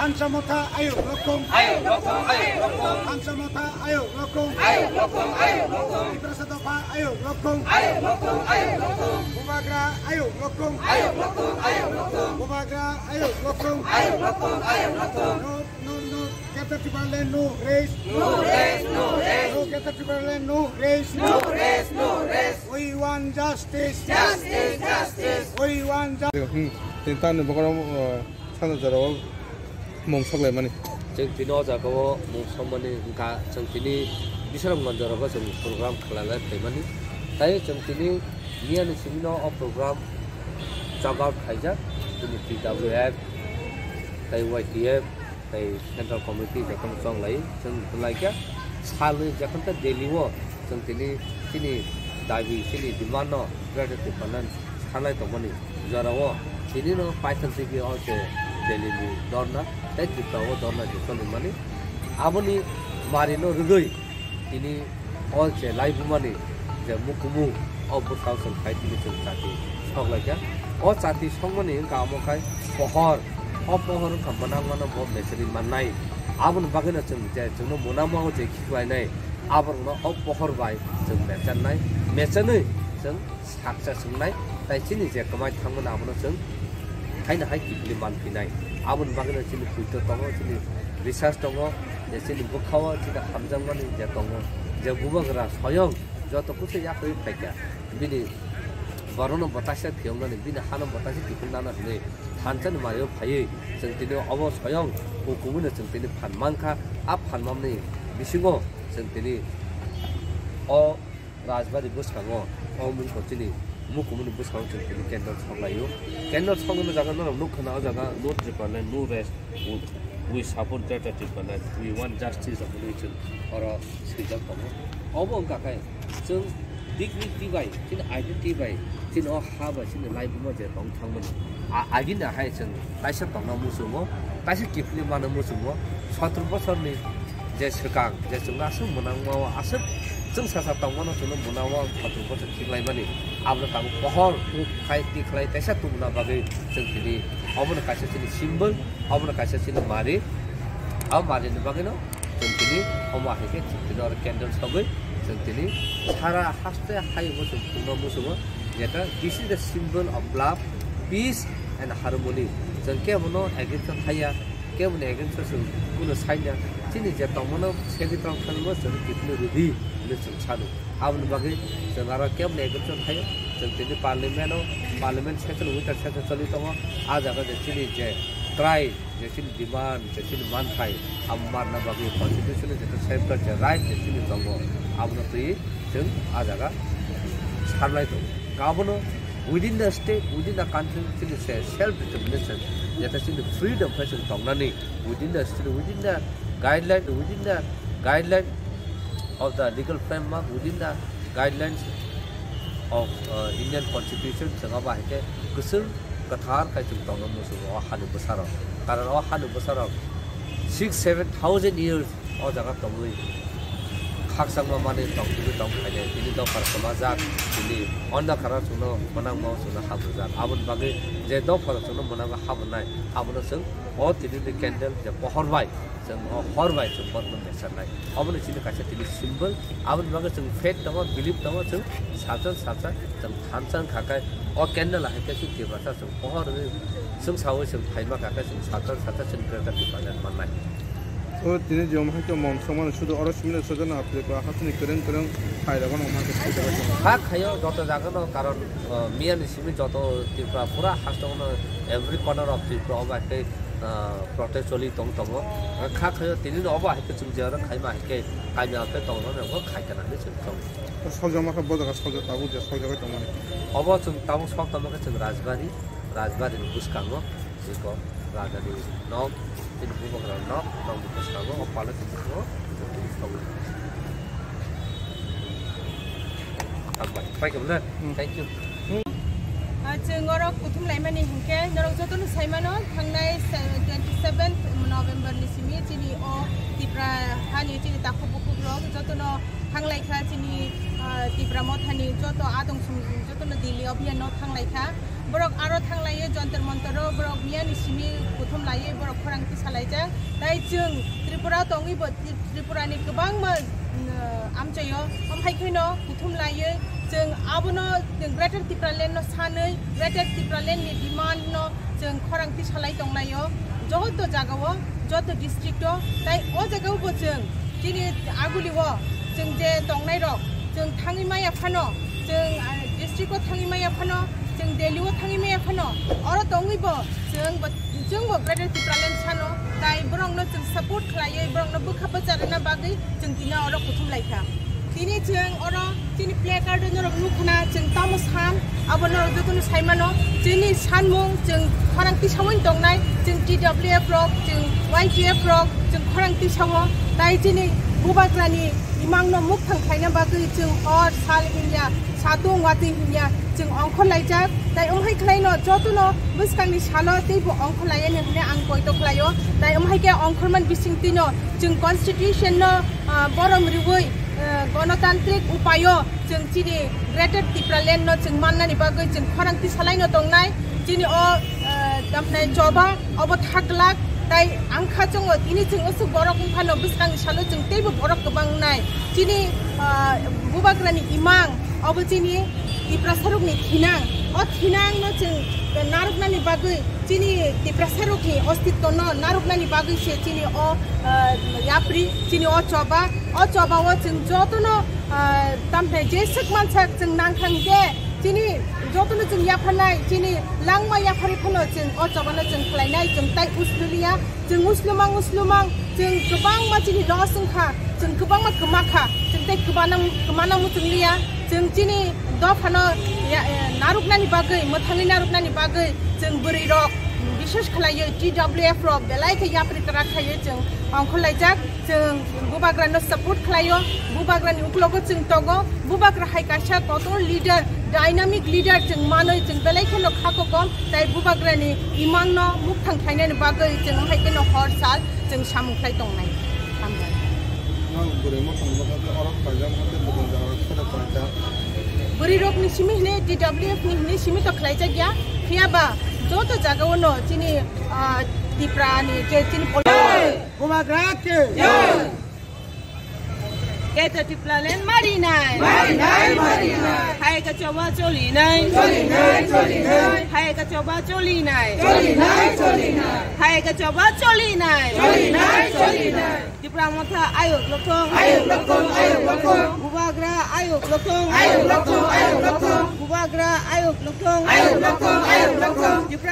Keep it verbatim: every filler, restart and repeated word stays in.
Thansa Motha ayuk lokong. Ayuk lokong, ayuk lokong. Thansa Motha ayuk lokong. Ayuk lokong, ayuk lokong. Tiprasa Dopha ayuk lokong. Ayuk lokong, ayuk lokong. Bubagra ayuk lokong. Ayuk lokong, ayuk lokong. Bubagra ayuk lokong. Ayuk lokong, ayuk lokong. No, no, no. Greater Tipraland, no rest. No rest, no rest. No Greater Tipraland, no rest. No rest, no rest. We want justice. Justice, justice. We want justice. Hmm. Tini tamni bokorok, uh, sana jorao mung sok laimani. Chwng tini o jaga o mung sokmani wngkha, chwng tini Bisramganj jora o chwng program khlai lai phaimani. Tai chwng tini miyani simi no o program chok out khaijak, chini T W F, tai Y T F, tai Central Committee jotono chong lai, chwng lai kha salni jokhon ta Delhi o chwng tini chini dabi, chini demand no Greater Tipraland sanai tongmani jorao tini no paithak tigi o se Delhi ni dorna tei Tripura o dorna je choli mani. Aboni mari no rwgwi tini o je laibumani je mukumu o bwsao chwng khai tini chwng chati sok lai kha. O chati sokmani wngkha omo khai pohor, o pohor wngkha mwnang mano bo mechari mannai. Aboni bagwi no chwng je chwngno mwnang mano je khiklainai, aborokno o pohor bai chwng mecharnai, mechanwi chwng saksa swngnai, tai chini je kwmai thangmani abono chwng haino hai kiphilwi manphinai. Aboni bagwino chini poito tongo, chini research tongo, je chini bwkhao chini hamjakmani je tongo, je bubagra soyong joto kusu yakrwi phaikha, bini borokno bwtaisa phiyoknani, bini hano bwtaisa kiphilnana hwnwi thansani mario phaiwi chwng tini obo soyong hukumino chwng tini phan mankha. A phan mamni bisingo chwng tini o Rajbari bwskango o mungkho chini mukumuni bwskango chwng tini candle sok laio. Candle soknani jaga norok nukha na o jaga no Tipraland, no rest, we, we support Greater Tipraland, we want justice hwnwi chwng oro swijak tongo. Obo wngkha khe chwng dignity bai, chini identity bai, chini o ha bai, chini laibuma je tong thangmani. A, agini hai chwng kaisa tongna muchungo, kaisa kiphilwi mano muchungo, sotro bosorni je swkang, je chwngno aswk mwnangma o, aswk chwng sasa tongmano chwngno mwnangma o sotro bosor khiklaimani, abono tabuk pohor huk khai tikhlai kaisa tubuna bagwi chwng tini obono kaisa chini symbol, obono kaisa chini mari, o marini bagwino chwng tini omo hai khe chwng tini oro candle sogwi chwng tini sara haste hayungo chwng phungno muchungo, jeta this is the symbol of love, peace and harmony. Chwng kebono against o thaya, keboni against o chwng kuno saina, chini je tongmano segwi tong thangmo chwng kiphilwi rwdi hwnwi chwng sano. Aboni bagwi chwng aro keboni against o thaio, chwng tini parliament o, parliament session, winter session choli tongo, a jaga je chini je cry, je chini demand, je chini manthai, abo marna bagwi constitution ni jeta safeguard je right je chini tongo, abono twi chwng a jaga sarlai tongo. Abono within the state, within the country, chini se self determination, jeta chini freedom khe chwng tongnani within the state, within the guideline, within the guideline of the legal framework, within the guidelines of, uh, Indian Constitution, chwng abo hai khe kwchwng kwthar khai chwng tongna muchungo o hani bwsarok. Karon o hani bwsarok six seven thousand years o jaga tongwi khakchangma manwi tong tongwi tong khainai. Tini dophar kwmajak, tini ondhakara chwngno mwnangma o chwngno habrijak. Aboni bagwi je dophar chwngno mwnangma habrinai, abono chwng o tini ni candle je pohor bai chwng o hor bai chwng borokno mecharnai. Oboni chini kaisa tini symbol. Aboni bagwi chwng faith tongo, belief tongo, chwng salsa salsa chwng thansa wngkha khe o candle hai khe chwng Tiprasa chwng pohor wngwi chwng saui chwng phaima kha khe chwng salsa salsa chwng Greater Tipraland mannai. O tini jom hai khe mom songmani sudu oro simi no sojakna Tripura hasteni kwrwng kwrwng phairokno wngma khe swijagwi tongo. Kha khaio joto jagano karon, uh, miyani simi joto Tripura pura hasteo no every corner of Tripura obo hai khe ah, protest choli tong tongo. Kha khayo tini no obo hai khe chwng je oro khaima hai khe kaimia hwn khe tong rwmani obo khai kana hinwi chwng tongo. Sokjak ma khe bo jaga sokjak tabuk je sokjagwi tongmani. Obo chwng tabuk sok tongma khe chwng Rajbari, Rajbari ni bwskango, eko Raja ni nok, chini bubagra nok, nok ni bwskango, o pala chwng tongo, chwng tini sokjak. Pai khe bwle. Hmm. Thank you. Ah, chwng oro kuthum laimani hinkhe norok jotono saimano, thangnai se-, twenty seventh November ni simi chini o Tipra hani chini takhuk bukhuk rok jotono thanglaikha, chini, ah, Tipra mothani joto adong sum jotono Delhi obhiyan no thanglaikha. Borok aro thanglaiyo Jantar Mantar o, borok miyani simi kuthum laiwi borok khorang tisalaijak. Tai chwng Tripura tongwi bo Tri-, Tripura ni kwbangma, mm, amchaio, amhai kheno kuthum laiwi chwng abono, chwng Greater Tipraland no sanwi, Greater Tipraland ni demand no chwng khorang tisalai tonglaio, joto jagao, joto district o. Tai o jagao bo chwng chini aguli o chwng je tongnai rok, chwng thangwi maya phano, chwng, ah, district o thangwi maya phano, chwng Delhi o thangwi maya phano, oro tongwi bo chwng bo, chwng bo Greater Tipraland sano, tai borok no chwng support khlaiwi, borok no bwkha bwcharna bagwi chwng tini oro kuthum laikha. Tini chwng oro chini placard o norok nukhna, chwng tamo san, abo norok jotono saimano, chini sanmung chwng khorang tisawi tongnai, chwng T W F rok, chwng Y T F rok, chwng khorang tisao, tai chini Bubagrani imangno mukthang khlaina bagwi chwng hor sal hinya, satung watwi hinya chwng ongkhor laijak, tai wngkhai khlaino jotono bwskangni salo teibo ongkhor laiyani hwnwi ang poito khlaio, tai wngkhai khe ongkhormani bisingtwino chwng constitution no, ah, borom riwi, ah, gonotantrik upaio chwng chini Greater Tipraland no chwng mannani bagwi chwng khorang tisalaino tongnai. Chini o, ah, tamni choba obo thaglak, tai ang kha chwngo tini chwng usuk borok wngphano bwskangni salo chwng teibo borok kwbang wngnai. Chini, ah, Bubagrani imang obo chini Tiprasarokni thinang. O thinangno chwng narwknani bagwi, chini Tiprasarokni ostitwno narwknani bagwi se chini o, ah, yapri, chini o choba, o chobao chwng jotono, ah, tamni jeswk mansak chwng nangkha hwnkhe chini jotono chwng yapharnai, chini langma yapharwi phano chwng o chobano chwng khlainai, chwng tai uslu liya. Chwng uslumang uslumang, chwng kwbangma chini loss wngkha, chwng kwbangma kwma kha, chwng tei kwmana, kwmana muchung liya. Chwng chini dophano ya, eh, narwknani bagwi, mwthangwi narwknani bagwi chwng bwrwi rok, bishes khlaiwi T W F rok belai khe yapri kwrak khaiwi chwng ongkhorlaijak. Chwng Bubagrano support khlaio, Bubagrani uklogo chwng tongo. Bubagra hai kaisa kotor leader, dynamic leader chwng manwi chwng belai kheno kha kokom, tai Bubagrani imangno mukthang khlainani bagwi chwng hai kheno hor sal chwng samung khlai tongnai. Hambai. Nang bwrwi mothang mothang khe orok khlaijak, mothang bwrwi jaga khe khlaijak. Bwrwi rokni simi hwnwi T W F ni hwnwi simi to khlaijak ya, phiya ba joto jagao no chini, ah, Tipra ni je chini pol- Bubagra ke. Jai. Greater Tipraland marinai. Marinai, marinai. Hai ka choba cholinai. Cholinai, cholinai. Hai ka choba cholinai. Cholinai, cholinai. Hai ka choba cholinai. Cholinai, cholinai. Tipra motha ayuk lothong. Ayuk lothong, ayuk lothong. Bubagra ayuk lothong. Ayuk lothong, ayuk lothong. Bubagra ayuk lothong. Ayuk lothong, ayuk lothong. Tipra